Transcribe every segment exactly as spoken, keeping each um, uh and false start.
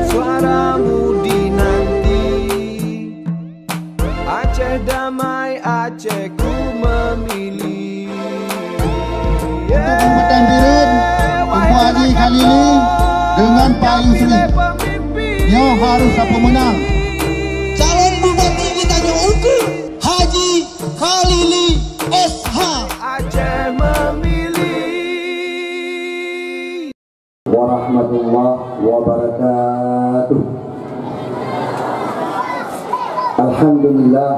Suaramu dinanti, Aceh damai, Aceh ku memilih. Untuk Kabupaten Bireuen, Teungku Haji Khalili dengan Pak Yusri. Nyoe harus sapeue meunang. Calon bupati kita nyoe ukeue Haji Khalili S H. Aceh memilih. Warahmatullahi wabarakatuh. Alhamdulillah.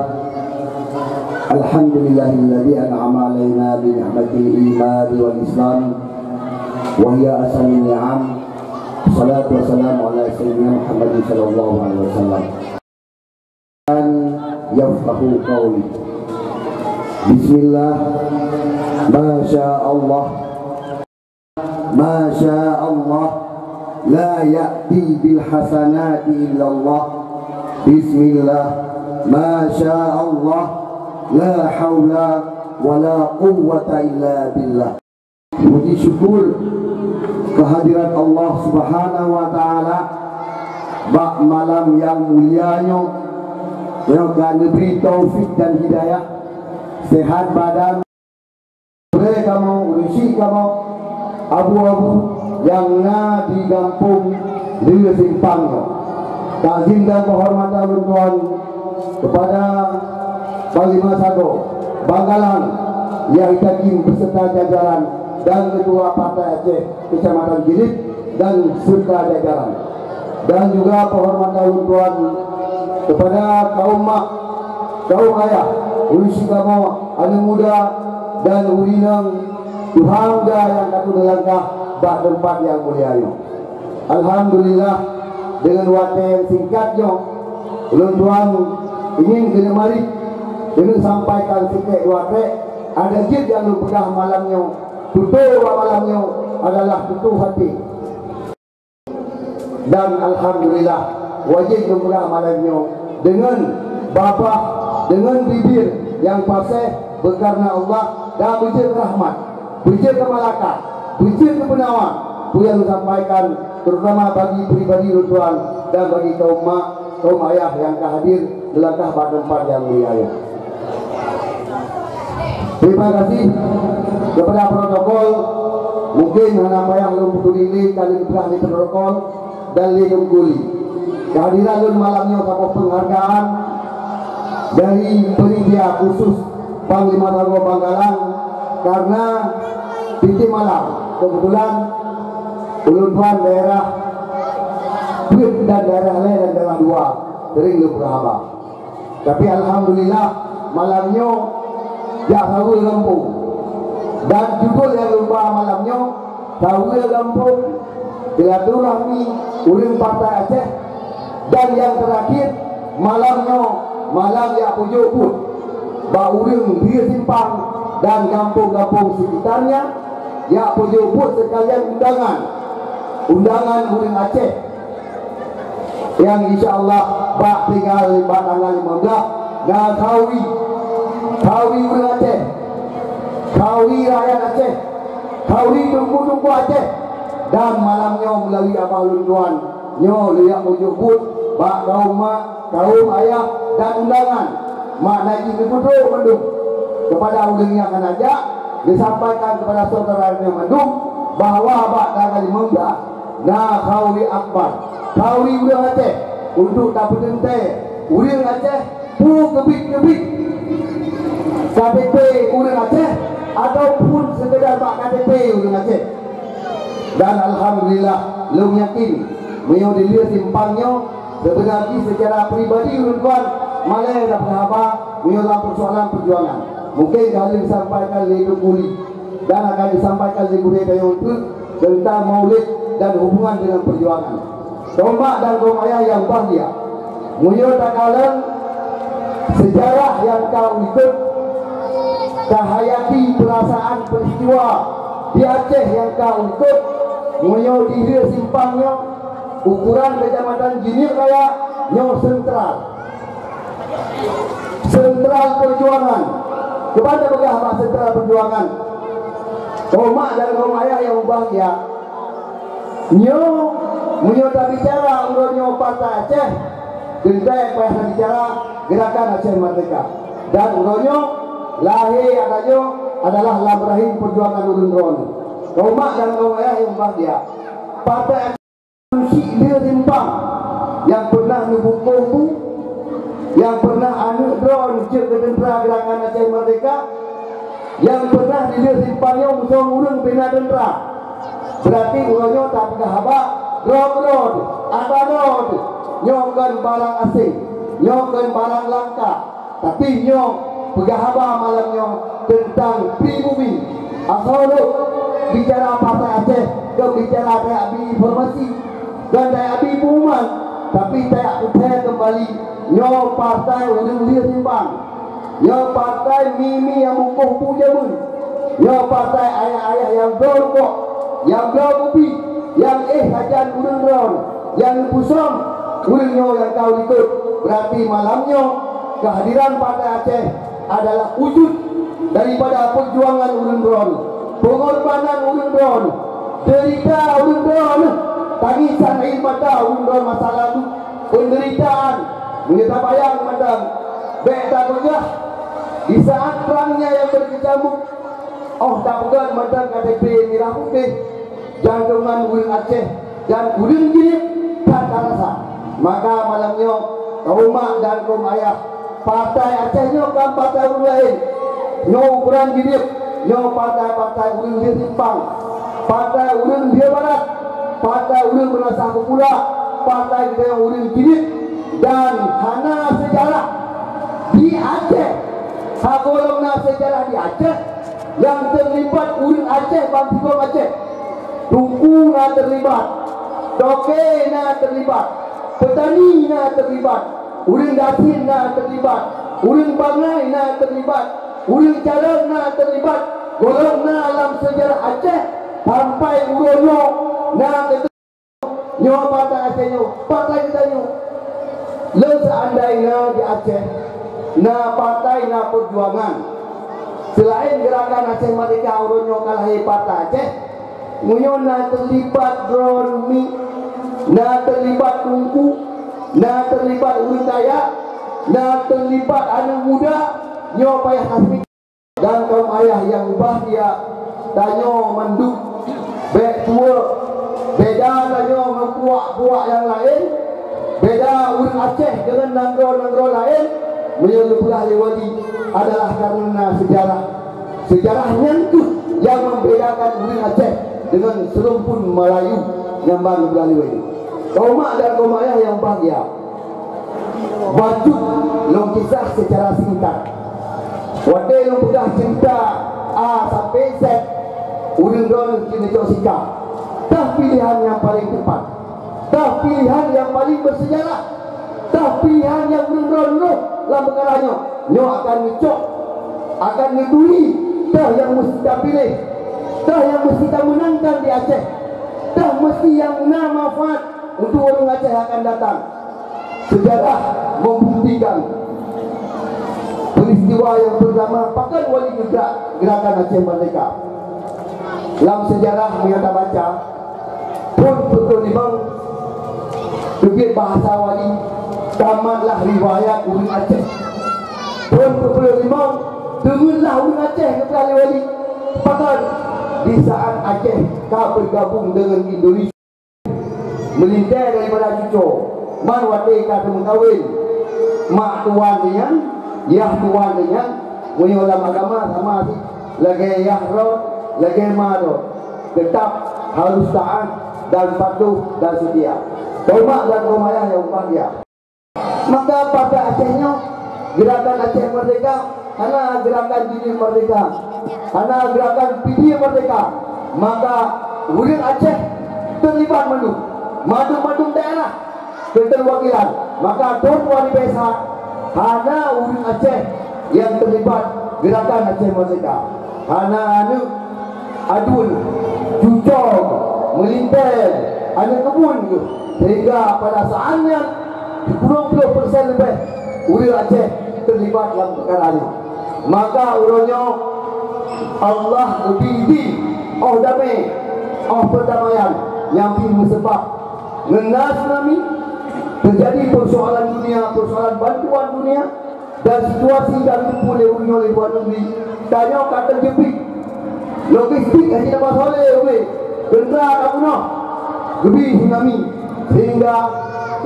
Alhamdulillahilladzi an'ama alaina bi ni'matil iman wal islam, wa hiya asalun ni'am. Salatu wassalamu ala sayyidina Muhammadin sallallahu alaihi wasallam. Yafqahu qawli. Bismillah. Masya Allah. Masya Allah. La ya'ti bil hasanati illallah. Bismillah. Masya Allah. La haula wala quwwata illa billah. Puji syukur kehadirat Allah Subhanahu wa Taala bak malam nyang mulia nyoe, nyoe ka neubri taufik dan hidayah, sehat badan, ureueng kamoe, ureueng syik kamoe, abu-abu nyang na di gampông Lheueh Simpang nyoe. Takzim dan penghormatan ulôn tuan kepada Panglima Sagoe Bangkalan Yahya Hakim beserta jajaran dan Ketua Partai Aceh Kecamatan Jilid dan serta jajaran. Dan juga penghormatan ulôn tuan kepada kaum mak, kaum ayah, ureueng syik kamoe, aneuk muda dan ureueng inong tuha muda nyang ka teulangkah bak teumpat nyang mulia nyoe. Alhamdulillah, deungon watée nyang singkat nyoe, ulôn tuan ingin keuneuk marit, keuneuk sampaikan sikét dua trek. Adak jeuet nyang lôn peugah malam nyoe, tutoe bak malam nyoe adalah tutoe hati. Dan alhamdulillah, wajéb lôn peugah malam nyoe deungon babah, deungon bibir nyang paséh beukareuna Allah dan beujeuet rahmat. Beujeuet keu malaikat, beujeuet keu peunawa, peue nyang lôn sampaikan, terutama bagi pribadi lôn tuan dan bagi kaum mak, kaum ayah nyang ka hadir dilangkah bak teumpat nyang mulia nyoe. Terima kasih kepada protokol, mungkin hana payah lôn peuturi lé ka lheueh lé protokol dan lé Teungku Li. Kehadiran lôn malam nyoe saboh penghargaan dari panitia khusus Panglima Sagoe Bangkalan, karena tiep-tiep malam, kebetulan ulôn tuan daerah Peuet dan daerah lain dan daerah dua sering lôn peugah haba. Tapi alhamdulillah, malam nyoe jak saweue gampông. Dan judul nyang lôn ba malam nyoe, saweue gampông, silaturahmi ureueng Partai Aceh. Dan nyang teurakhir, malam nyoe, malam jak peujok buet bak ureueng Lheueh Simpang dan gampông-gampông sekitarnya, jak peujok buet sekalian undangan, undangan ureueng Aceh. Nyang insya Allah bak tinggai bak tanggal lima belas na khauri, khauri ureueng Aceh, khauri rakyat Aceh, khauri teungku-teungku Aceh. Dan malam nyoe meulalu abah lôn tuan nyoe lôn jak peujok buet bak kaum mak, kaum ayah dan undangan. Makna jih geupeutrok mandum kepada ureueng nyang hana jak, disampaikan kepada saudara nyang mandum bahwa bak tanggal lima belas na khauri akbar, khauri ureueng Aceh, untuk tapeuteuntée ureueng Aceh peue keubiet-keubiet K T P ureueng Aceh ataupun sekedar bak K T P ureueng Aceh. Dan alhamdulillah, lôn yakin meunyoe di Lheueh Simpang nyoe, seubeuna jih seucara pribadi ulôn tuan malée na peugah haba meunyoe lam peusoalan peujuangan. Mungken ka lheueh disampaikan lé Teungku Li dan akan disampaikan lé gurée tanyoe teuk teuntang maulid dan hubungan deungon peujuangan. Kaum mak dan kaum ayah nyang bahgia, meunyoe takalon seujarah nyang ka ulikot, tahayati peurasaan peuristiwa di Aceh nyang ka ulikot, meunyoe di Lheueh Simpang nyoe, ukuran Keucamatan Jeuneuk Raya nyoe sentral. Sentral peujuangan. Cuba tapeugah bak sentral peujuangan. Kaum mak dan kaum ayah nyang bahgia, Nyoe, meunyoe tabicara uroe nyoe Partai Aceh, teuntang payah tabicara Gerakan Aceh Merdeka. Dan uroe nyoe, lahé ata nyoe adalah lam rahim peujuangan ureuëng droeneuh. Kaum mak dan kaum ayah nyang bahgia, Partai Aceh Merdeka lheueh simpang nyang peunah neubungkôh bu, nyang peunah aneuëk droeneuh jeuet keu teuntra Gerakan Aceh Merdeka, nyang peunah dilheueh simpang nyoe musong ureuëng bina teuntra. Beurati uroe nyoe tapeugah haba droe keudroe, ata droe, nyoe kon barang aséng, nyoe kon barang langka. Tapi nyoe peugah haba malam nyoe teuntang pribumi. Asoe lôn bicara Partai Aceh, kon bicara tajak bri informasi, kon tajak bri pengumuman, tapi tajak peuthèe keumbali nyoe partai ureuëng lheueh simpang. Nyoe partai mi-mi nyang bungkôh bu jameun. Nyoe partai ayah-ayah nyang bloe rukok, nyang bloe kupi, nyang éh sajan ureuëng droeneuh, nyang neupusöm ureuëng nyoe nyang ka u likot. Beurati malam nyoe keuhadiran Partai Aceh adalah wujud daripada peujuangan ureuëng droeneuh, peungorbanan ureuëng droeneuh, deurita ureuëng droeneuh, tangisan air mata ureuëng droeneuh masa lalu, peunderitaan. Meunyoe tabayang mantong, bék tapeugah, di saat prang nyan nyang beukeucamuk, óh tapeugah mantong K T P mirah putéh, jantungan ureuëng Aceh dan ureuëng Jilib that tarasa. Maka malam nyoe, kaum mak dan kaum ayah, Partai Aceh nyoe kon partai ureuëng laén. Nyoe ukuran Jilib, nyoe partai-partai ureuëng lheueh simpang, partai ureuëng lheueh barat, partai ureuëng meunasah peupula, partai geutanyoe ureuëng Jilib. Dan hana seujarah di Aceh. Saboh lom na seujarah di Aceh nyang teulibat ureuëng Aceh bansigom Aceh. Teungku na teulibat, toke na teulibat, peutani na teulibat, ureuëng gasien na teulibat, ureuëng bangai na teulibat, ureuëng calon na teulibat. Gohlom na lam seujarah Aceh sampai uroe nyoe na teulibat. Nyoe partai Aceh nyoe, partai geutanyoe. Lé seandai na di Aceh na partai, na peujuangan, seulaén Gerakan Aceh Merdeka uroe nyoe ka lahé Partai Aceh, meunyoe na teulibat droe mi, na teulibat teungku, na teulibat ureuëng kaya, na teulibat aneuëk muda, nyoe payah taseubiet. Dan kaum ayah nyang bahgia, tanyoe mandum bék tuwoe, beda tanyoe ngon puwak-puwak nyang laén, beda ureuëng Aceh deungon nanggroe-nanggroe laén, meunyoe geupeugah lé Wali adalah kareuna seujarah. Seujarah nyan kheueh nyang membedakan ureuëng Aceh deungon seurumpun Meulayu nyang ban geupeugah lé Wali. Kaum mak dan kaum ayah nyang bahgia, bacut lôn kisah seucara singkat. Watée lôn peugah cinta A sampai Z, ureuëng droeneuh keuneuk cok sikap. Tah pilihan nyang paleng teupat, tah pilihan nyang paleng beuseujarah, tah pilihan nyang ureuëng droeneuh lam peukara nyoe. Nyoe akan neucok, akan neuturi tah nyang meusti tapiléh, tah nyang meusti tameunangkan di Aceh, tah meusti nyang na manfaat untuk ureuëng Aceh akan datang. Seujarah membuktikan peristiwa nyang peurtama pakon Wali geugrak Gerakan Aceh Merdeka. Lam seujarah meunyoe tabaca, phon peuet ploh limong teubiet bahasa Wali, tamatlah riwayat ureuëng Aceh. Phon peuet ploh limong deungeutlah ureuëng Aceh geupeugah lé Wali. Pakon? Di saat Aceh ka beugabong deungon Indonesia. Meulintèe daripada cucoe, man watèe ka teumeukawen, mak tuan nyan, yah tuan nyan, meunyoe lam agama sama cit, lagèe yah droe, lagèe ma droe, teutap harus taát dan patuh dan seutia. Kaum mak dan kaum ayah nyang bahgia. Maka pada Aceh nyoe, Gerakan Aceh Merdeka, hana Gerakan Jilid Merdeka, hana Gerakan Pidie Merdeka, maka ureueng Aceh teulibat mandum, mandum-mandum daerah keterwakilan. Maka thôn dua ribu sa hana ureueng Aceh nyang teulibat Gerakan Aceh Merdeka. Hana aneuk aduen, cucoe, meulintèe, aneuk keubun geuh, sehingga pada saat nyan sikureueng ploh persen leubeh ureueng Aceh teulibat lam peukara nyoe. Maka uroe nyoe Allah geubri idin, óh damé, óh peudamaian, Nyang pih meuseubab ngon na tsunami, teujadi peusoalan dunia, peusoalan bantuan dunia, dan situasi nyang geuteupeue lé ureueng nyoe lé luwa negeri, tanyoe ka teujeuet pih. Logistik hana tabasa lé ubé, teuntara ka peunoh, geubi tsunami, sehingga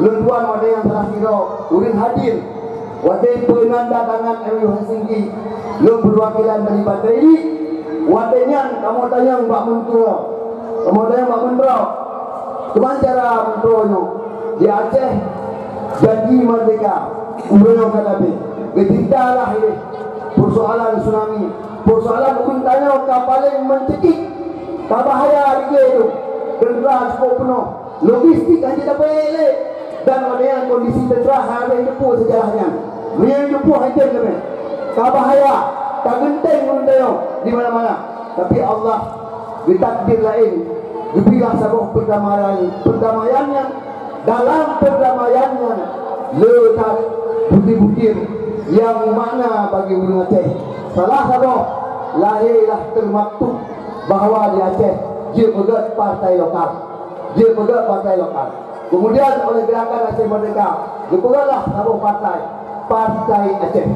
lôn tuan watée nyang salah sidroe ureueng hadir watée peunandatangan M O U Helsinki, lôn peuwakilan dari Partai Idiek. Watée nyan kamoe tanyong bak Menteri, kamoe tanyong bak Menteri, keuman cara Menteri nyoe di Aceh janji merdeka, uroe nyoe ka habéh. Geucerita lah lé peusoalan tsunami, peusoalan ureueng tanyoe ka paleng meucekik, ka bahaya lagée nyoe, teuntara cukôp peunoh. Logistik hana tapeuék lé, dan watée nyan kondisi teuntara hana lé teupeu seujarah nyan. Meunyoe teupeu hai tem leubeh ka bahaya, ka geunteng ureueng tanyoe di mana-mana. Tapi Allah geutakdir laén, geupilah saboh perdamaian, perdamaian nyan. Dalam perdamaian nyan le that butir-butir nyang makna bagi ureueng Aceh. Salah saboh lahé lah teumaktub bahwa di Aceh jeuet peugét partai lokal. Jeuet peugét partai lokal. Kemudian oleh Gerakan Aceh Merdeka, geupeugahlah saboh partai, Partai Aceh.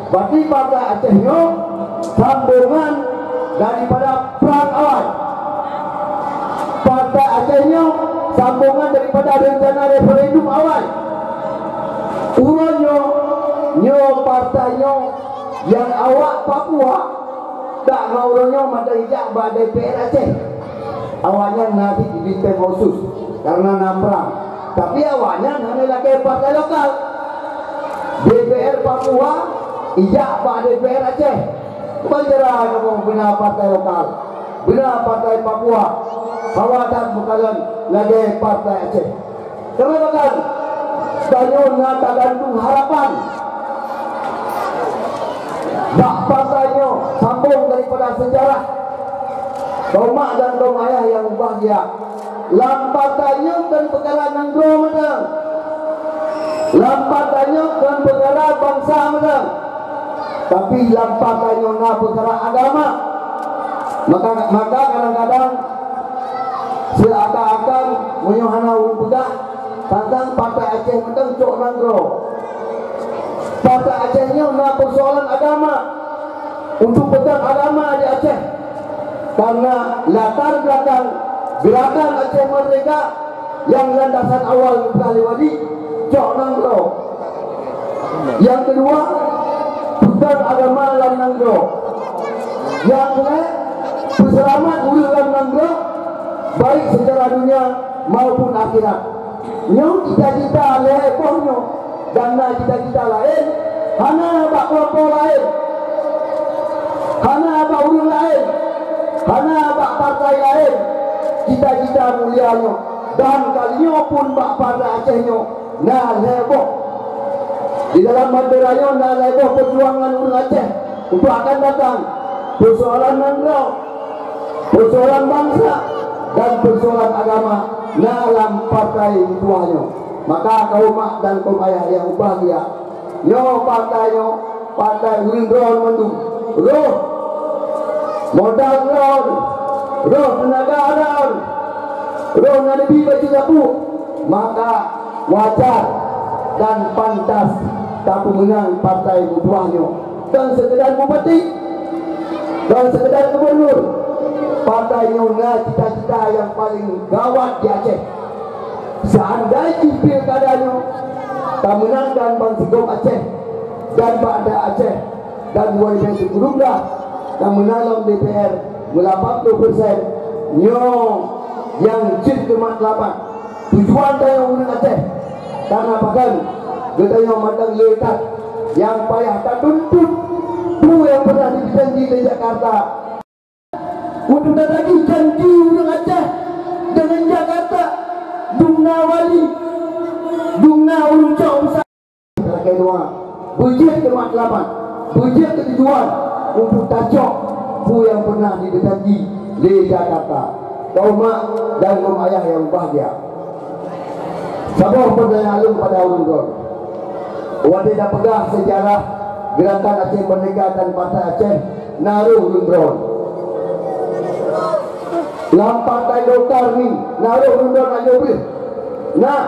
Berarti Partai Aceh nyoe sambongan daripada prang awai. Partai Aceh nyoe sambongan daripada rencana referendum awai. Uroe nyoe, nyoe partai nyoe nyang awak Papua, dak ngon uroe nyoe mantong ijak bak D P R Aceh. Awaknyan na cit di tim khusus karena na prang. Tapi awaknyan hana lakée partai lokal. D P R Papua ijak bak D P R Aceh. Peue cara kamoe beuna partai lokal, beuna partai Papua, hawa that meukalon lagée partai Aceh. Keurajeuen tanyoe na tagantung harapan bak partai nyoe, sambong daripada seujarah. Kaum mak dan kaum ayah nyang bahgia, lam partai nyoe kon peukara nanggroe mantong. Lam partai nyoe kon peukara bansa mantong. Tapi lam partai nyoe na peukara agama. Maka, maka kadang-kadang seuakan-akan meunyoe hana ureuëng peugah tantang Partai Aceh mantong cok nanggroe. Partai Aceh nyoe na peusoalan agama untuk peugah agama di Aceh. Karena latar belakang Gerakan Aceh Merdeka nyang landasan awal geupeugah lé Wali, cok nanggroe. Nyang keudua, peugah agama lam nanggroe. Nyang keulhèe, peuseulamat ureuëng lam nanggroe, baik secara dunia maupun akhirat. Nyoe cita-cita lhèe boh nyoe. Dan na cita-cita laén, hana bak kelompok laén, hana bak ureuëng laén, hana bak partai laén. Cita-cita mulia nyoe, dan kali nyoe pun bak partai Aceh nyoe na lhèe boh. Di dalam bandera nyoe na lhèe boh peujuangan ureuëng Aceh untuk akan datang. Peusoalan nanggroe, peusoalan bansa, dan peusoalan agama na lam partai meutuwah nyoe. Maka kaum mak dan kaum ayah nyang bahgia, nyoe partai nyoe, partai ureuëng droe mandum. Roh, modal droe, roh teunaga droe, roh na neubi baju sapeue, maka wajar dan pantas tapeumeunang partai meutuwah nyoe. Kon seukeudar bupati, kon seukeudar gubernur, partai nyoe na cita-cita nyang paleng gawat di Aceh. Seandai jih pilkada nyoe tamenangkan bansigom Aceh dan Banda Aceh dan Muai Bèe Teungku Dum Blah tamenang lam D P R meulapan ploh persen, nyoe nyang jeuet keumat lapan. Tujuan tanyoe ureuëng Aceh, karena pakon geutanyoe mantong le that nyang payah tatuntut peue nyang pernah jijanji lé Jakarta. Untuk tatagi janji ureuëng Aceh dengan Jakarta, dum na wali, dum na ureuëng cok usah. Lakée doa, beujeuet keu mat lapan, beujeuet keu tujuan untuk tacok peue nyang pernah jijanji lé Jakarta. Kaum mak dan kaum ayah nyang bahgia. Saboh peutanyaan lôn keupada ureuëng droe. Watée tapeugah seujarah Gerakan Aceh Merdeka dan Partai Aceh, na roh ureuëng droe. Lam Partai Golkar ni, na roh ureueng droe na jaweueb. Nah,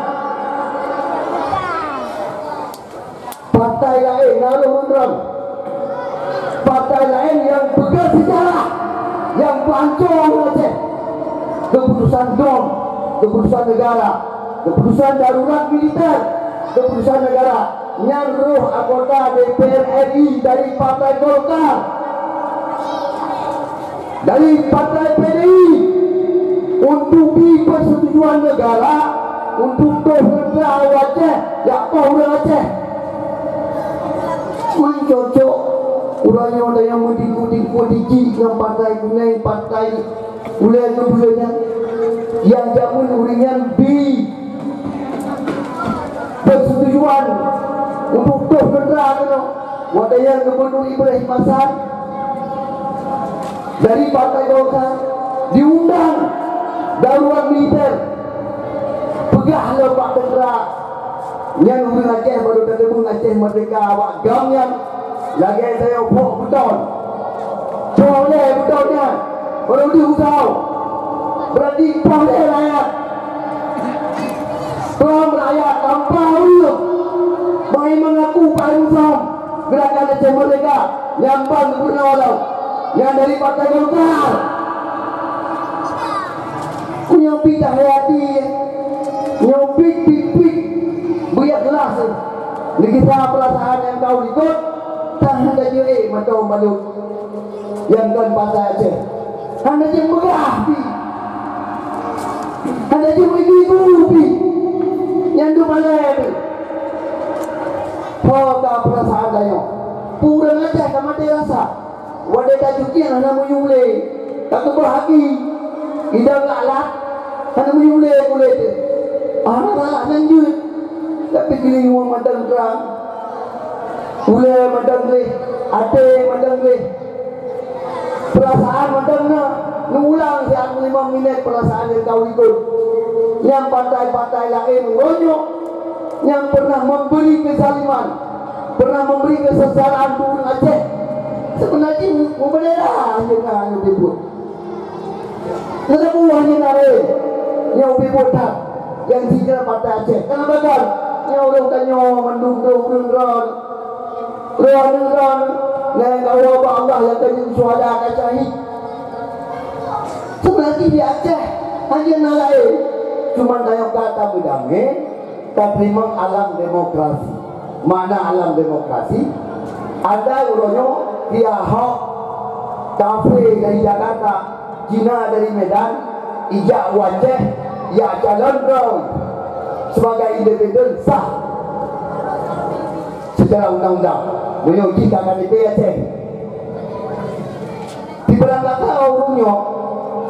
partai laén na roh ureueng droe. Partai laén nyang peugah seujarah, nyang peuancô ureueng Aceh. Keuputusan dom, keuputusan negara, keuputusan darurat militer, keuputusan negara. Nyan roh anggota D P R R I dari Partai Golkar, dari Partai P D I, untuk bri persetujuan negara untuk toh neutral Aceh, jak poh ureueng Aceh. Man cocok uroe nyoe tanyoe meudingku-dingku dijik ngon partai kuneng, partai ulée ngon buleuen nyan. Nyang jameun ureueng nyan bri persetujuan untuk toh neutral keunoe. Watée nyan Gubernur Ibrahim Hasan dari Partai Golkar diundang darurat militer, peugah lom bak teuntra, nyan ureueng Aceh baru tateumeung Aceh merdeka awak GAM nyan. Lagée tanyoe pok beuton. Poh lhée beuton nyan, baru deuh usaho. Berarti poh lhée rakyat. Krom rakyat tanpa ureueng. Bang Imam ngaku paléng musam. Gerakan Aceh Merdeka nyang ban gubernur lom. Nyang dari Partai Golkar. Meunyoe pih tahayati, nyoe pih, pih, pih, beuikhlas. Neugisa peurasaan nyang ka u likot, tahan tajeuet mantong balot nyang kon basa Aceh. Hana jeuet peugah pih. Hana jeuet meuigu-igu pih. Nyang dum alai pih. Ho ka peurasaan tanyoe. Peue ureueng Aceh ka maté rasa. Watée tacukieng hana meuyue ulée, takeubah aki, idang lak-lak, hana meuyue ulée kulét teuh. Hana salah nyang jeuet, tapi geulinyueng mantong trang. Ulée mantong gleh, até mantong gleh, peurasaan mantong na. Neuulang siat limong minét peurasaan nyang ka u likot. Nyang partai-partai laén uroe nyoe nyang pernah memberi kezaliman, pernah memberi kesengsaraan keu ureueng Aceh. Seubeuna jih meubendera nyang na nyoe peubuet. Neuteupeue nyang na lé nyoe peubuet that nyang jih keu partai Aceh. Kenapa kan? Nyoe ureueng tanyoe mandum droe ureueng droe. Droe nyoe droe nyang kawoe bak Allah nyang ka jeuet syuhada ka syahid. Seubeuna jih di Aceh hana na laén. Cuma tanyoe ka tameudamé. Tateurimong alam demokrasi. Makna alam demokrasi, ada uroe nyoe Tia Hok, kafé dari Jakarta, Cina dari Medan, ijak u Aceh, jak calon droe sebagai independen sah secara undang-undang. Meunyoe jih ka K T P Aceh. Di beulang gata ureueng nyoe,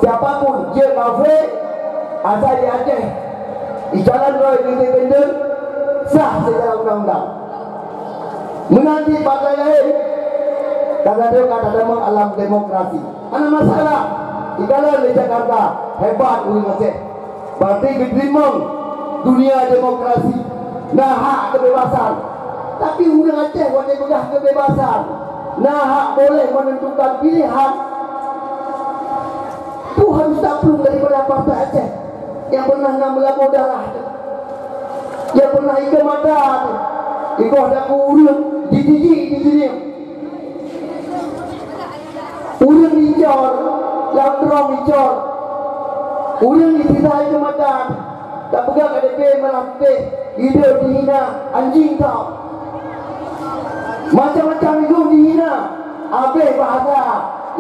siapa pun, jeuet kafé, asai di Aceh, ijalan droe independen, sah secara undang-undang. Meunan cit partai laén, karena dia kata nama alam demokrasi. Hana masalah, ijalan di Jakarta, hebat ureueng Aceh. Berarti geuteurimong dunia demokrasi, na hak kebebasan. Tapi ureueng Aceh watée peugah kebebasan, na hak boleh menentukan pilihan. Tuhan harus taplueng daripada partai Aceh nyang pernah na meulaboh darah, nyang pernah ikeue mata, ikoh daku ureueng, jijijik di dunia. Ureueng dicor, lam droe dicor. Ureueng disisai keu mata, tapeugah K T P merah putéh, hidup dihina, anjing kau. Macam-macam hidup dihina, habéh bahasa,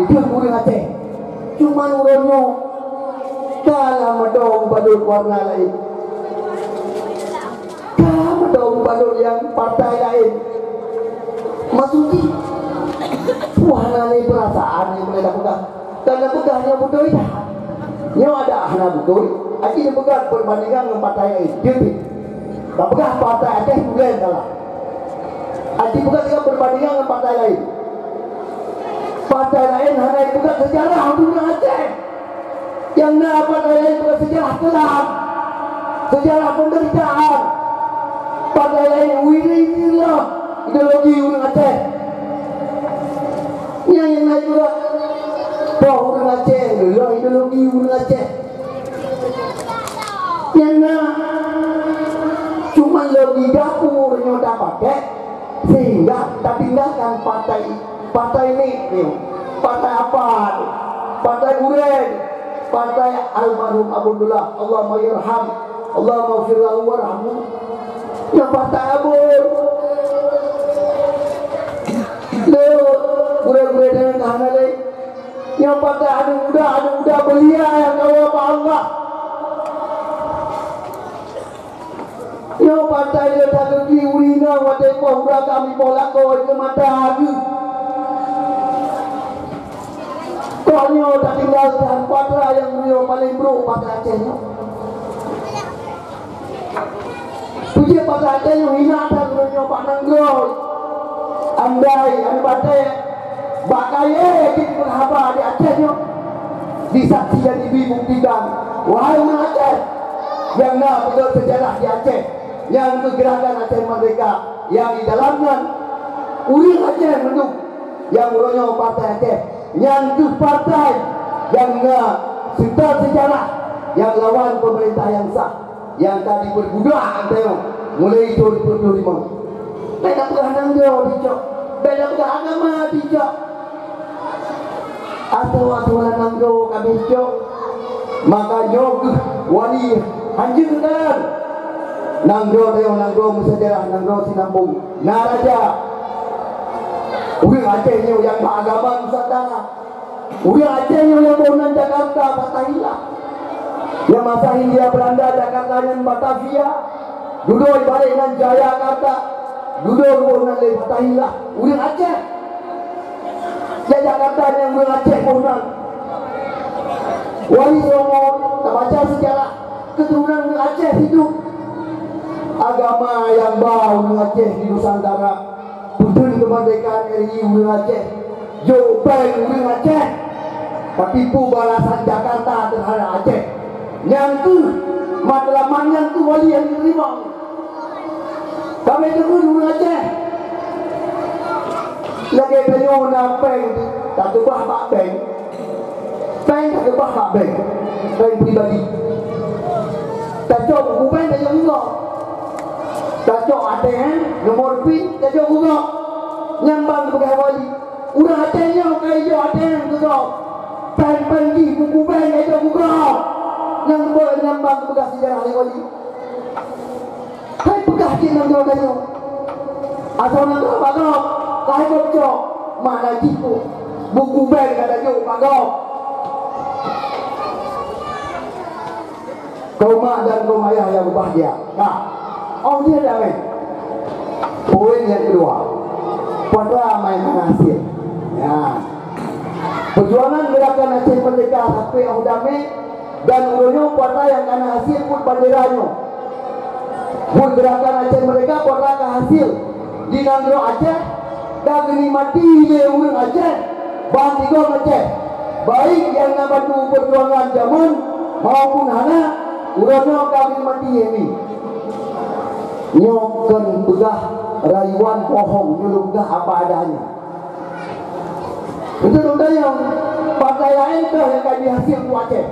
itu ureueng Aceh. Cuman ureueng nyoe, kalah meudong badut warna lain. Ka meudong balot nyang partai laén. Maksud jih, wah, hana lé peurasaan nyang boleh tapeugah. Ka tapeugah nyoe beutôi that. Nyoe ada hana beutôi. Aci tapeugah perbandingan ngon partai laén. Jeuet. Tapeugah partai Aceh bukan salah. Aci peugah juga perbandingan ngon partai laén. Partai laén hana jipeugah sejarah ureueng Aceh. Nyang na partai laén bukan sejarah kelam, sejarah penderitaan. Partai laén wiri-wiri lom ideologi ureueng Aceh. Nyang, nyang na juga Poh ureuëng Aceh, lom ideologi ureuëng Aceh. Nyang na cuma lom di dapur nyoe tapakai, sehingga tatinggalkan partai, partai nek nyoe, partai apa, partai gurèe, partai almarhum Abdullah, Allahumma yarham, Allahumma ghfir lahu warhamhu. Nyoe partai abon. Lé gurèe-gurèe dan tahan lé. Nyoe partai aneuk muda, aneuk muda belia nyang ka Allah bak Allah. Nyoe partai le that geubi ureueng inong watèe poh uroe kami poh lakoe keu mata geuh. Kok nyoe tatinggalkan partai nyang nyoe paleng brok partai Aceh nyoe. Peue jeuet partai Aceh nyoe hina that nyoe bak nanggroe. Andai aneuk batèe bak kayèe jeuet haba di Aceh nyoe, disaksi dan dibuktikan, wahai ureueng Aceh, nyang na peugöt seujarah di Aceh, nyang keu Gerakan Aceh Merdeka nyang di dalam nyan ureueng Aceh mandum nyang uroe nyoe partai Aceh, nyan keuh partai nyang na seutôt seujarah nyang lawan peumeurintah nyang sah. Nyang ka jipeubudak geutanyoe mulai thôn dua puluh lima. Bèk tapeugah nanggroe dicok, bèk tapeugah agama dicok, atau aturan nanggroe ka dicok. Maka nyoe keuh wali hanjeuet kan. Nanggroe tanyoe nanggroe meusejarah, nanggroe sinambong, na raja. Ureueng Aceh nyoe nyang bak agama Nusantara. Ureueng Aceh nyang boh nan Jakarta, Fatahillah. Nyang masa Hindia Belanda, Jakarta nyan Batavia. Dudoe ibarat nan Jayakarta. Dudoe boh nan lé Fatahillah. Ureueng Aceh. Nyang Jakarta nyang ureueng Aceh boh nan. Wali Songo, tabaca seujarah keuturonan ureueng Aceh hidup. Agama nyang ba ureueng Aceh di Nusantara. Peudeueng keumeurdekaan R I ureueng Aceh, jok péng ureueng Aceh, tapi peue balasan Jakarta teuhadap Aceh? Nyan keuh matlamat, nyan keuh wali nyang teurimong. Ka meuteumèe ureueng Aceh. Lagèe tanyoe na péng, takeubah bak bank. Péng takeubah bak bank, péng pribadi. Tacok buku bank tajok u gob. Tacok A T M, nomor pin, tajok u gob. Nyan ban geupeugah wali. Ureueng Aceh nyoe ka ijok A T M keu gob. Péng-péng jih buku bank ijok u gob. Nyan ban, nyan ban geupeugah seujarah lé wali. Hai peugah cit nanggroe tanyoe. Asoe nanggroe bak gob, ka hai gob cok, makna jih peue? Buku bank ka tajok bak gob. Kaum mak dan kaum ayah nyang beubahgia. Nah, oh dia damai. Poin nyang keudua. Putra main hana hasil. Ya. Peujuangan Geurakan Aceh Merdeka sampai 'oh damai. Dan uroe nyoe putra nyang kana hasil buet bandera nyoe. Buet Geurakan Aceh Merdeka putra ka hasil di nanggroe Aceh, dan geunikmati lé ureueng Aceh, bansigom Aceh, baik nyang na bantu peujuangan jameun maupun hana, uroe nyoe ka geunikmati nyan. Nyoe kon peugah rayuan bohong, nyoe lôn peugah apa adanya. Untuk teuntanyong, partai laén toh nyang ka jihasil untuk Aceh,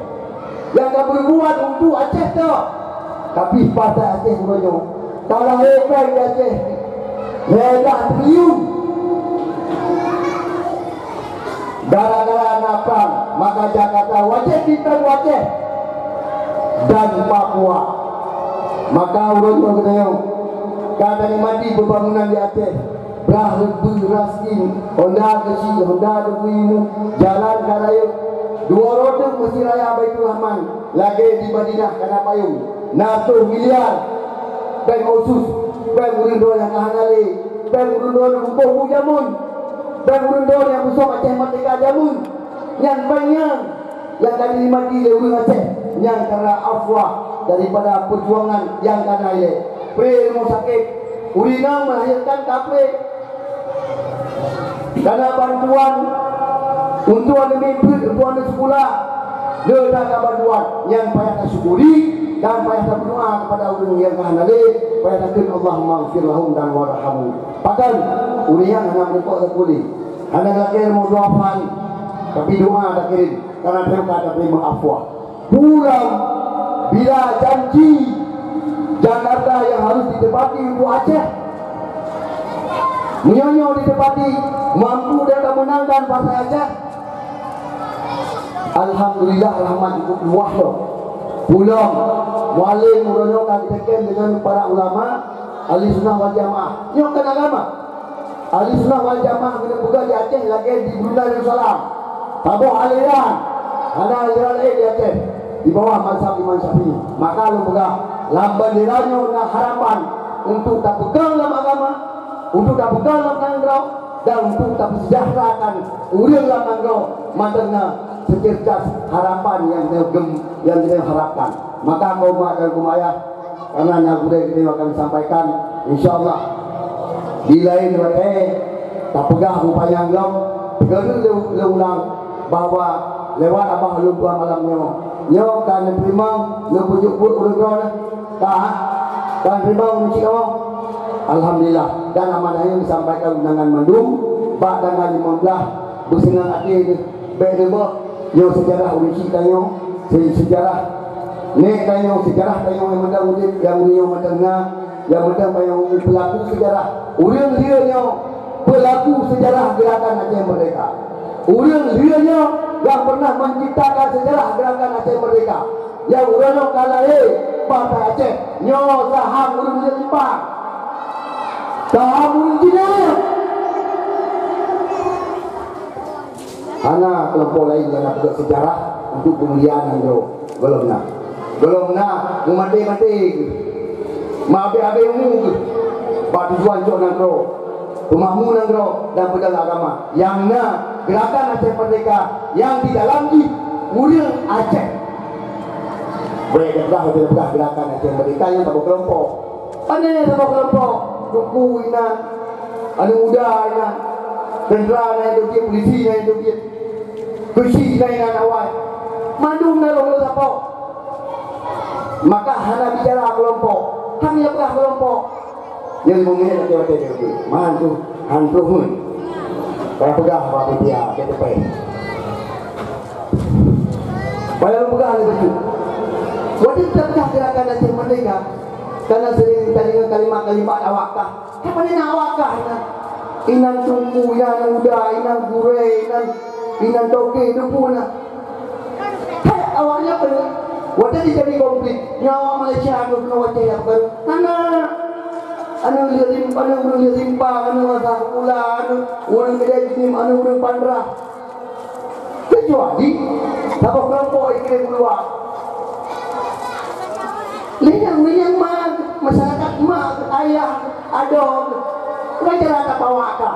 nyang ka berbuat untuk Aceh toh. Tapi partai Aceh uroe nyoe ka lahé péng di Aceh lhèe blah triliun. Gara-gara na prang, maka Jakarta wajéb jipéng Aceh dan Papua. Maka uroe nyoe geutanyoe ka tanikmati pembangunan di Aceh. Blah reubeuh raskin, honda geuchik, honda geupeuyuem, jalan ka rayeuk, dua roda meuseuraya Baiturrahman, lagèe di Madinah ka na payong, na reutôh miliar, péng otsus, péng ureueng droe nyang ka hana lé, péng ureueng droe nyang beuboh bu jameun, péng ureueng droe nyang beusôk Aceh Merdeka jameun, nyan péng nyan. Nyang ka dinikmati lé ureueng Aceh nyang karena afwa daripada peujuangan nyang ka na ilèe. Pré rumoh sakét, ureueng inong melahirkan ka pré. Karena bantuan untuk aneuk miet, untuk aneuk sikula, le that ka bantuan nyang payah tasyukuri dan payah tabeudoa kepada ureueng nyang ka hana lé, payah takheun Allahumma ighfir lahum dan warhamhum. Pakon ureueng nyang hana meureumpok sapeue lé, hana lakèe rumoh duafa, Tapi doa takirim, karena tanyoe ka tateurima afwa. Pulang bila janji Jakarta yang harus ditepati untuk Aceh. Meunyoe nyoe ditepati, mampu dan meunangkan Partai Aceh. Alhamdulillah, rahmat cukup luwah lom. Pulang, mualem uroe nyoe ka geuteken dengan para ulama, ahli sunnah wal jamaah. Nyoe kan agama. Ahli sunnah wal jamaah geuneuk peugah di Aceh lagèe di Brunei Darussalam. Saboh aliran, hana aliran laén di Aceh di bawah mazhab Imam Syafi'i. Maka lôn peugah, lam bendera nyoe na harapan untuk tapeugah lam agama, untuk tapeugah lam nanggroe, dan untuk tapeusejahterakan ureueng lam nanggroe. Mantong na secercas harapan nyang geuneuk, nyang geuneuk harapkan. Maka kaum mak dan kaum ayah, karena na gurèe geutanyoe akan sampaikan, insya Allah di laén watèe tapeugah beupanyang lom. Teungoh lôn, lôn ulang bahwa lewat abah lôn dua malam nyoe, nyoe ka neuteurimong, lôn peujeuet buet ureueng droe nyoe. Ka, ka neuteurimong ureueng cit nyoe. Alhamdulillah, dan amanah nyoe disampaikan undangan mandum bak tanggal lima belas, beuseunang até deh. Bèk neuboh, nyoe seujarah ureueng chik tanyoe, se-, seujarah nèk tanyoe, seujarah tanyoe nyang mantong udép, nyang ureueng nyoe mantong na, nyang mantong tanyoe peulaku seujarah. Ureueng lheueh nyoe peulaku seujarah Geurakan Aceh Merdeka. Ureueng lheueh nyoe nyang pernah menciptakan seujarah Geurakan Aceh Merdeka. Nyang uroe nyoe ka lahé Partai Aceh, nyoe saham ureueng lheueh limpang. Saham ureueng jinoe. Hana kelompok laén nyang na peugöt seujarah untuk peumuliaan nanggroe. Gohlom na. Gohlom na, meumaté-maté geuh. Meuabéh-abéh umu geuh. Bak tujuan cok nanggroe, peumakmu nanggroe dan peudong agama. Nyang na, Geurakan Aceh Merdeka nyang di dalam jih ureueng Aceh. Bèk teupeugah, teupeugah Geurakan Aceh Merdeka nyang saboh kelompok. Pane saboh kelompok? Teungku inan, aneuk muda inan, teuntra na nyang teubiet, pulisi na nyang teubiet, keuchik na inan awai. Mandum na roh sapo. Maka hana bicara kelompok, hana peugah kelompok. Nyang limong minèt lagèe watèe teubiet. Man tu, han troh ngon. Ka peugah bak media, ka teupèh. Padahai lôn peugah lé bacut. Watèe tapeugah Geurakan Aceh Merdeka, kana seuring tadeungoe kalimat-kalimat awak kah. Hana na awak kah inan. Inan teungku, inan muda, inan gurèe, inan, inan toke, teungku na. Hai, awak nyan peue? Watèe jijadi konflik, nyoe awak Malaysia nyoe keunoe watèe nyang baru. Hana. Aneuk lheueh lim-, aneuk ureueng lheueh simpang, aneuk masa sikula, aneuk ureueng keudè jinim, aneuk ureueng pandrah. Keucuali saboh keulompok ikirém u luwa. Lé nyang, lé nyang ma, masyarakat ma, ayah, adoe, wajar tabawa ka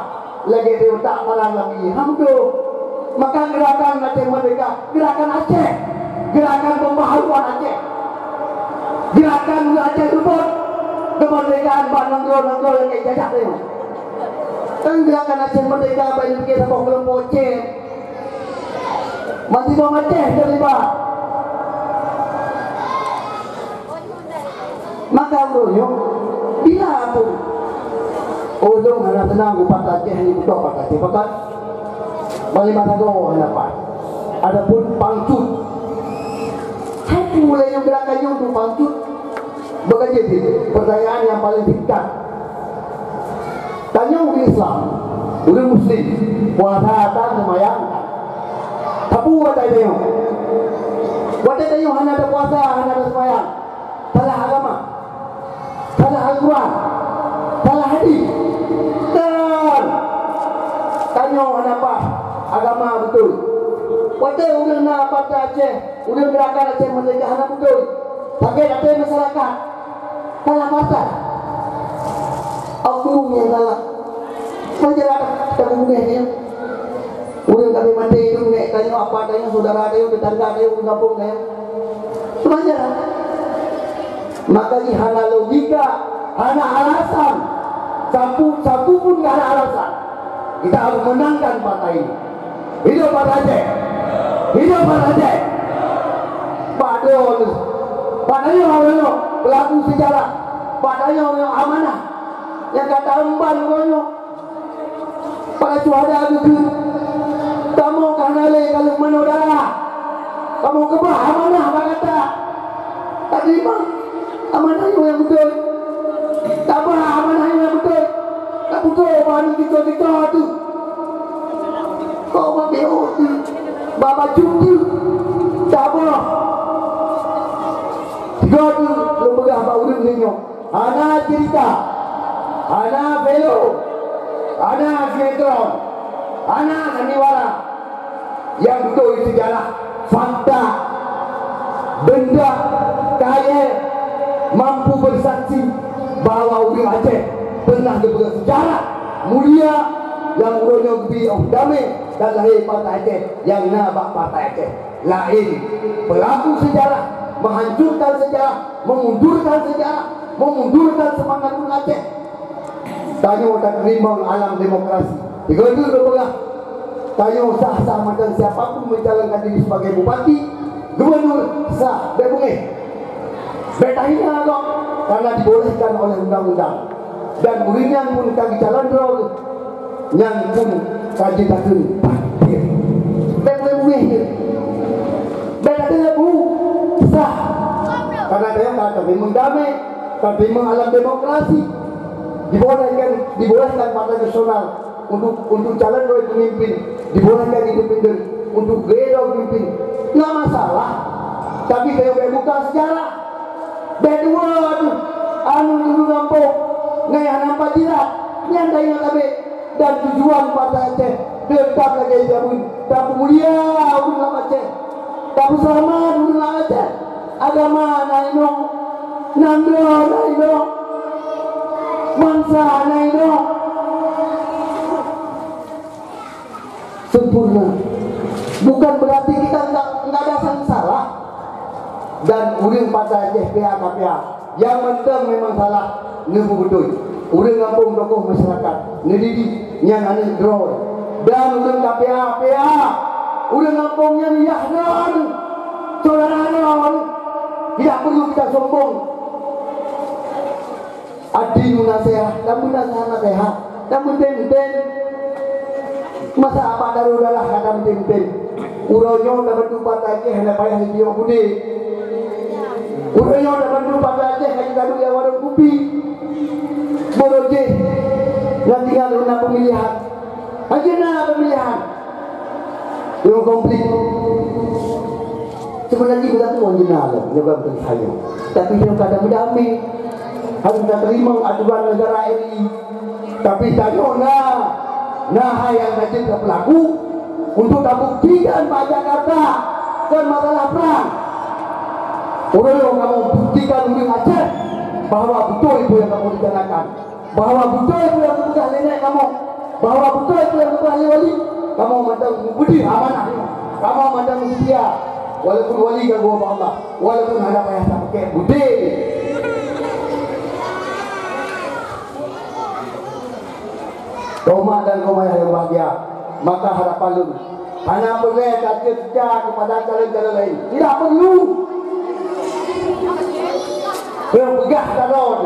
lagèe di utak barang lagi. Alhamdulillah. Maka Geurakan Aceh Merdeka, Geurakan Aceh, Geurakan Pembaharuan Aceh, Geurakan Aceh Reubot, keumeurdekaan bak nanggroe-nanggroe nyang ka jijajah nyoe. Kan Geurakan Aceh Merdeka bak jipike saboh keulompok cèt. Mantong Aceh teulibat. Maka uroe nyoe, bila pun ulôn hana seunang bak Partai Aceh, hana kutok Partai Aceh, pakat. Panglima Sagoe hana pat. Adapun pangcut, hai peue lé nyang geurakan nyoe untuk pangcut? Bagaimana pertanyaan yang paling singkat. Tanyoe ureueng Islam, ureueng Muslim, puasa tan, seumayang tan. Tapi watèe tanyoe, watèe tanyoe hana ada puasa, hana ada seumayang, salah agama, salah Al-Quran, salah hadis. Dan tanyoe hana paih agama beutôi. Watèe ureueng na Partai Aceh, ureueng Geurakan Aceh Merdeka hana beutôi, sakét até masyarakat. Salah partai. Oknum nyang salah. Kan jeulaih dah, dah bunuh dia. Ureueng ka maté itu, nèk tanyoe, apa tanyoe, saudara tanyoe, tetangga tanyoe, ureueng gampông tanyoe. Sebenarnya. Maka ini hana logika, hana alasan. Satu, satu pun gak ada alasan. Kita harus menangkan partai ini. Hidup Banda Aceh! Hidup Banda Aceh! Bak droeneuh, bak tanyoe ureueng nyoe pelaku sejarah, bak tanyoe ureueng nyoe amanah nyang ka taemban uroe nyoe. Para syuhada geukheun, Kamoe ka hana lé kalon manoe darah. Kamoe keubah amanah bak gata. Tateurimong amanah nyoe nyang beutôi. Tabah amanah nyoe nyang beutôi. Taputoh bak aneuk tito-tito teuh. Kok bak B O teuh, bak bacut teuh, tabah. Sigoe teuh lôn peugah bak ureueng lé nyoe. Hana cerita, hana film, hana sinetron, hana sandiwara. Nyang beutôi seujarah, fakta, benda kayée mampu bersaksi bahwa ureueng Aceh pernah geupeugah seujarah mulia nyang uroe nyoe geubri óh damé dan lahé Partai Aceh nyang na bak Partai Aceh. Laén pelaku seujarah, menghancurkan seujarah, memundurkan seujarah, memundurkan semangat ureueng Aceh. Tanyoe tateurimong alam demokrasi. Sigoe teuh lôn peugah, tanyoe sah-sah mantong siapa pun mencalonkan diri sebagai bupati, gubernur, sah, bék beungéh. Bék tahina gob, karena dibolehkan oleh undang-undang. Dan ureueng nyan pun ka geucalon droe, nyan pun ka jitakheun takdir. Bék beungéh-beungéh jeuet. Bék tateuleubue, sah. Karena tanyoe ka tateurimong damé, tateurimong alam demokrasi. Dibolehkan, dibolehkan Partai Nasional untuk, untuk calon droe pemimpin, dibolehkan independen untuk geuék droe pemimpin. Nggak masalah. Tapi tanyoe bék buka seujarah. Bék dua tu, anu dulu gampông, ngai hana empat jirat, nyan tanyoe tabé. Dan tujuan Partai Aceh tetap lagée jameun, tapeumulia ureueng lam Aceh, tapeuseulamat ureueng lam Aceh, agama na inoe, nanggroe na inoe, bansa na inoe. Sempurna. Bukan berarti kita enggak, enggak ada yang salah. Dan ureueng Partai Aceh pihak ka pihak. Nyang mantong memang salah, neupeubeutôi. Ureueng gampông tokoh masyarakat, neudidik, nyan aneuk droe. Dan ureueng ka pihak-pihak, ureueng gampông nyan yah droe, syedara droe. Tidak perlu kita sombong. Ad-dinu nasihah, dan beuna nasihah, dan meuntén-meuntén. Masa abak daru dalah hana meuntén-meuntén. Uroe nyoe tabantu Partai Aceh hana payah jiyue budé. Uroe nyoe tabantu Partai Aceh hana taduek lam warong kupi. Boh jih na tinggai na peumilihan. Hana na peumilihan. Nyoe konflik. Seubeunajih bukan tu jina lom, nyoe bukan saya. Tapi nyoe ka damé-damé. Harus tateurimong aturan negara R I. Tapi tanyoe na, na hai nyang ka jeuet tapeulaku untuk tabuktikan bak Jakarta kon masalah prang. Uroe nyoe kamoe buktikan ureueng Aceh bahwa beutôi peue nyang kamoe rencanakan. Bahwa beutôi peue nyang geupeugah lé nèk kamoe, bahwa beutôi peue nyang geupeugah lé wali, kamoe mantong meupeudeuh amanah nyoe. Kamoe mantong meuseutia, walaupun wali ka geuwoe bak Allah, walaupun hana payah tapakèk beudé. Kaum mak dan kaum ayah yang bahagia, maka harapan lôn, hana peureulèe tajeuet seutia keupada calon-calon laén. Tidak perlu. Peugah taloe.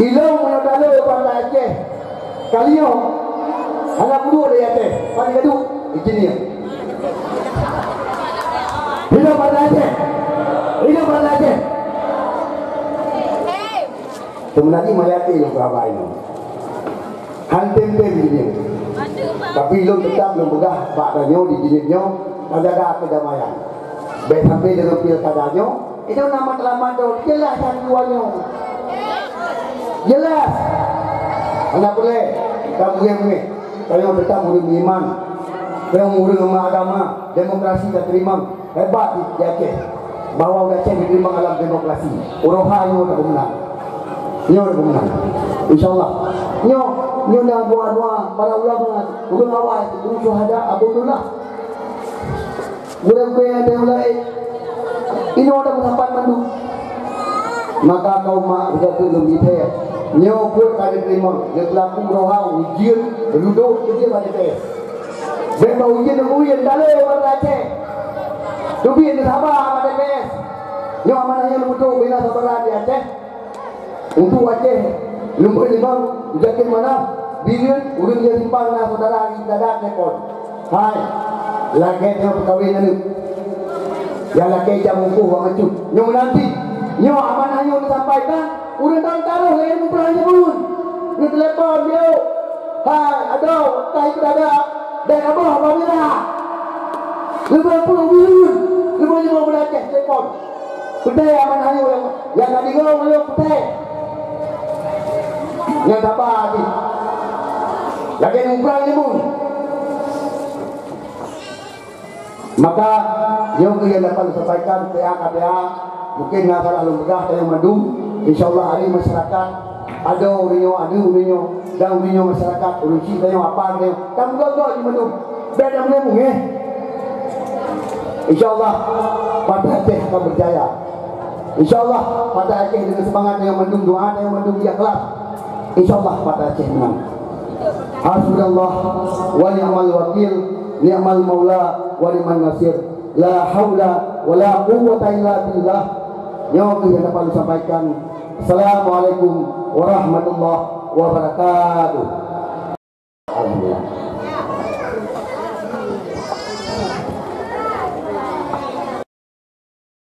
Ilôn meunyoe taloe Partai Aceh. Kali nyoe hana peuduek lé Aceh. Paling gaduek. Izin dia. Hidup Partai Aceh. Hidup Partai Aceh. Sebenarnya mayat itu berapa ini? Han tem-tem jih nyoe. Tapi lôn teutap lôn peugah bak tanyoe di jilid nyoe, tajaga keudamaian. Bèk sampai deungon pilkada nyoe, itu nama teulamat droe, jeulaih that dua nyoe. Jeulaih. Hana peureulèe tabeungèh-beungèh. Tanyoe teutap ureueng meuiman. Tanyoe ureueng agama, demokrasi tateurimong. Hebat di, di Aceh. Bahwa ureueng Aceh diterima dalam demokrasi. Uroe hai nyoe dak meunang. Nyoe dak meunang. Insya Allah. Nyoe, nyoe na dua-dua para ulama, ulama awai, guru syuhada Abu Abdullah. Gurèe-gurèe nyang laén. Inoe dak meusapat mandum. Maka kaum mak beutôi lôn jitée. Nyoe buet ka diterima. Nyoe pelaku uroe hai ujeuen, ludok, ujeuen bak T P S. Bèk bak ujeuen, ujeuen dalé bak Aceh. Teubiet neusaba bak T P S. Nyoe amanah nyang lôn peutrok bina saudara di Aceh. Untuk Aceh, Lumbôi Limong, Muzakir Manaf, Bireuen, ureueng nyang simpang na saudara di Dadak, Nepon. Hai, lagèe nyoe peukawen aneuk. Nyang lakèe jam mukoh wak macut. Nyoe meunanti. Nyoe amanah nyoe teusampaikan. Ureueng tan taroh lagèe muprang jibun. Neutelepon, "Yo. Hai, adoe, kai peudada. Dan abah bak mirah." Leubeh puluh bilun. Leubeh lima belas telepon. Peudeh amanah nyoe nyang, nyang ka deungoe nyoe peudeh. Nyang saba jih. Lagèe muprang jibun. Maka, nyoe keuh nyang dapat disampaikan, T A K T A, mungkin na salah lôn peugah, tanyoe mandum, insya Allah, hari masyarakat, adoe ureueng nyoe, aneuk ureueng nyoe, dan ureueng nyoe masyarakat, ureueng chik tanyoe, apa tanyoe, ka meugot-got jih mandum. Bèk na meunyoe, eh. Insya Allah, Partai Aceh akan berjaya. Insya Allah, Partai Aceh dengan semangat tanyoe mandum, doa tanyoe mandum, ikhlas. Insya Allah, Partai Aceh menang. Hasbunallah wa ni'mal wakil, ni'mal maula wa ni'man nasir. La haula wa la quwwata illa billah. Nyoe keuh nyang dapat lôn sampaikan. Assalamualaikum warahmatullahi wabarakatuh. Alhamdulillah.